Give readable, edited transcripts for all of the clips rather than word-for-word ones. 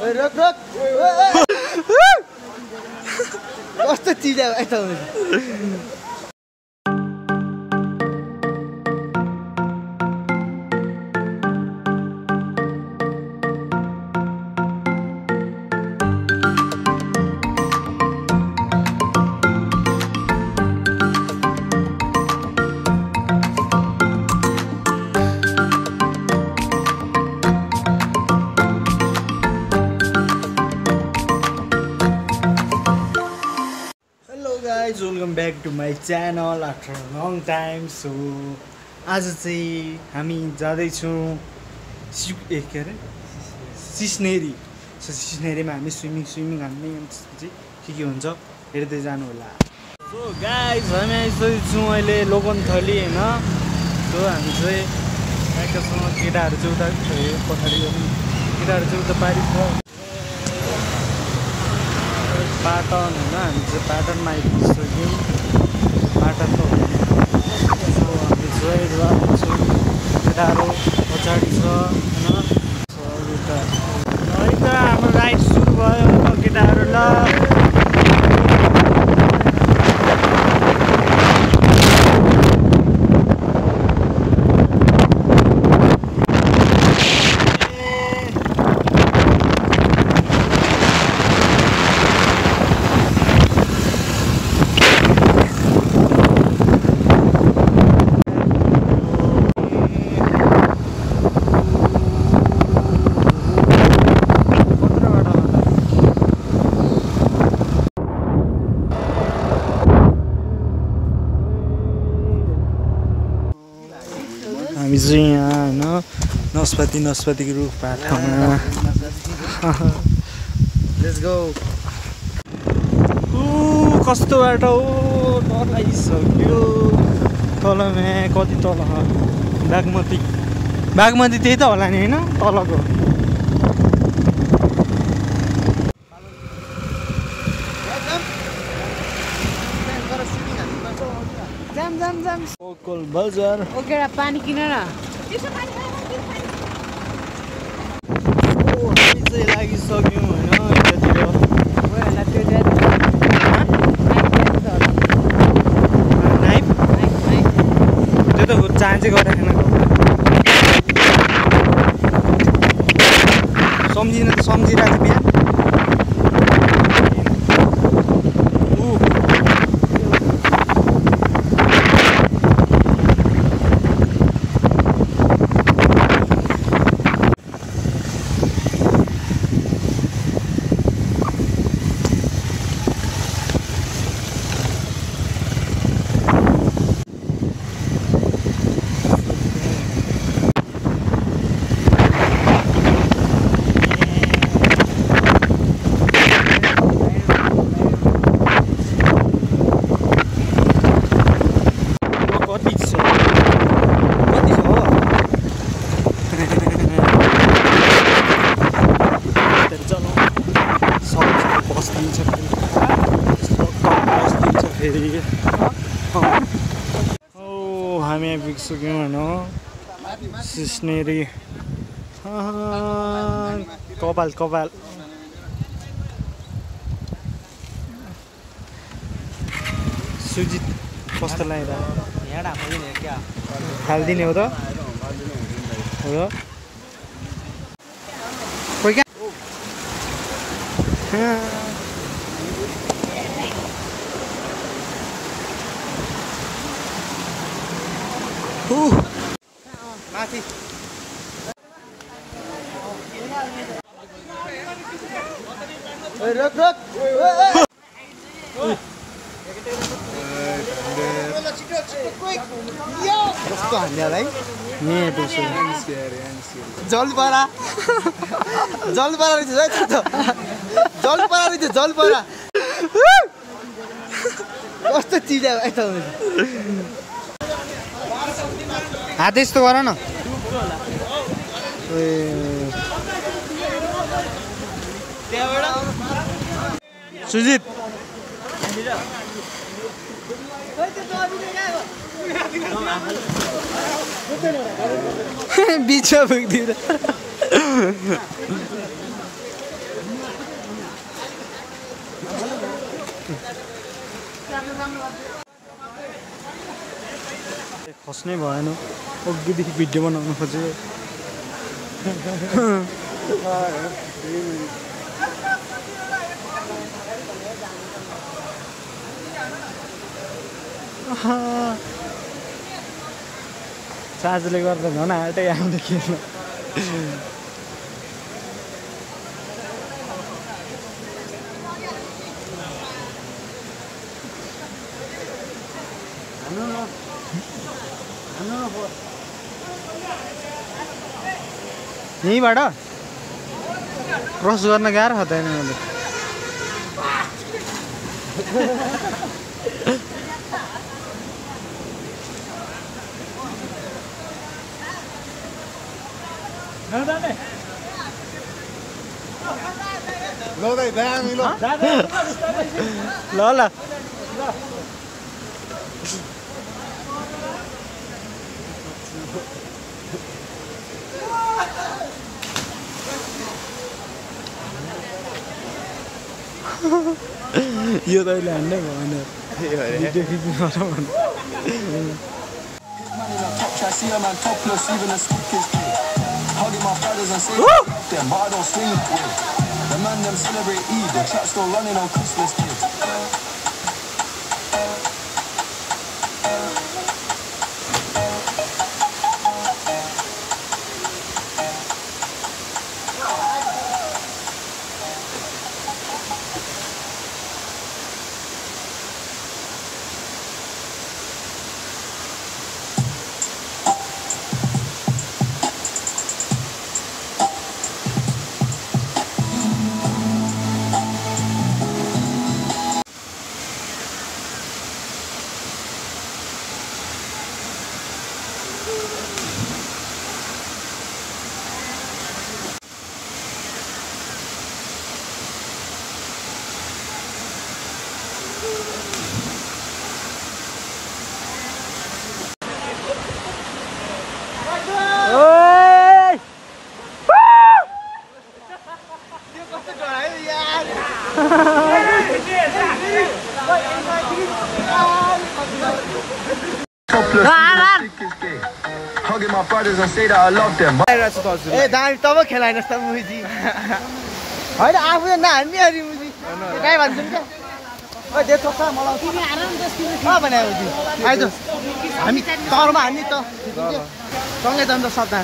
रुक रुक कस्तो चिज यता guys, welcome back to my channel after a long time. So आज चाहिँ हामी जाँदैछौँ सिस्नेरी. सो सिस्नेरीमा हामी स्विमिङ हान्ने त्यसपछि के हुन्छ हेर्दै जानु होला. सो गाइज हामी आइसकेछौँ अहिले लोकनथली होइन. सो हामी चाहिँ एकसँग केटाहरू चाहिँ उता पछाडि केटाहरू चाहिँ उता पारि छ पाटन होइन. हामी चाहिँ पाटनमा आइपुगिसक्यौँ. पाटन त सो हामी चाहिँ केटाहरू पछाडि छ होइन. है त हाम्रो राइड सुरु भयो केटाहरू ल. हामी चाहिँ यहाँ होइन नस्पतिको रुख पाठामा. Let's go. कस्तो बाटो तल आइसक्यो. तलमा कति तल बागमती त्यही त होला नि होइन तलको. लोकल बजार ओकेरा पानी किन न. हामी चाहिँ लागिसक्यौँ होइन यतातिर. नाइफ त्यो त चाहन्छु गरेको सम्झिरहेको छ बिहान. हामी आइपुगिसक्यौँ होइन सिस्नेरी. कपाल सुजित कस्तो लाग्यो हालिदिने हो त हो कोही क्या माथि रुक रुक कस्तो हान्नेलाई जलपरा कस्तो चिज यता हात यस्तो गर न. सुजित बिचमा पुग्दिन. खस्नै भएन अघिदेखि भिडियो बनाउनु खोजेँ चार्जले गर्दा झन् हार्टै आउँदै खेल्नु यहीँबाट क्रस गर्न गाह्रो हताएन मैले ल ल यो त अहिले हान्नै भएन भिडियो खिच्नु पर्छ Hugging my brothers and say that I love them. ए दामी तब खेलाइनस् त मुजी हैन आफू नहान्ने अरे मुजी गाई भन्छन् के ओइ दे छोक्का मलाई तिमी हार न त्यसको भने मुजी आइज हामी तरमा हान्ने त सँगै जान्छ सदा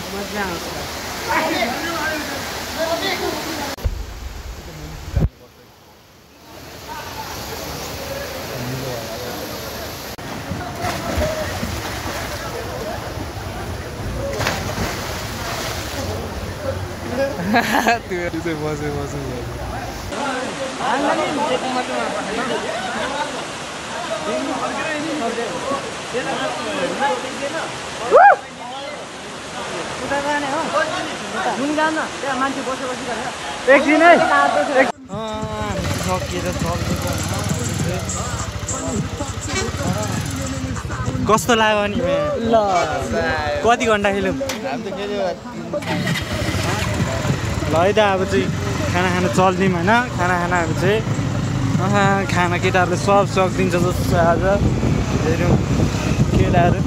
त्यो चाहिँ बसे एकदिनै सकिएर कस्तो लाग्यो नि ल कति घन्टा खेल्यौ ल है त अब चाहिँ खाना खान चल्दिउँ होइन खाना खानाहरू चाहिँ खाना केटाहरूले सब सकिदिन्छ जस्तो आज हेरौँ केटाहरू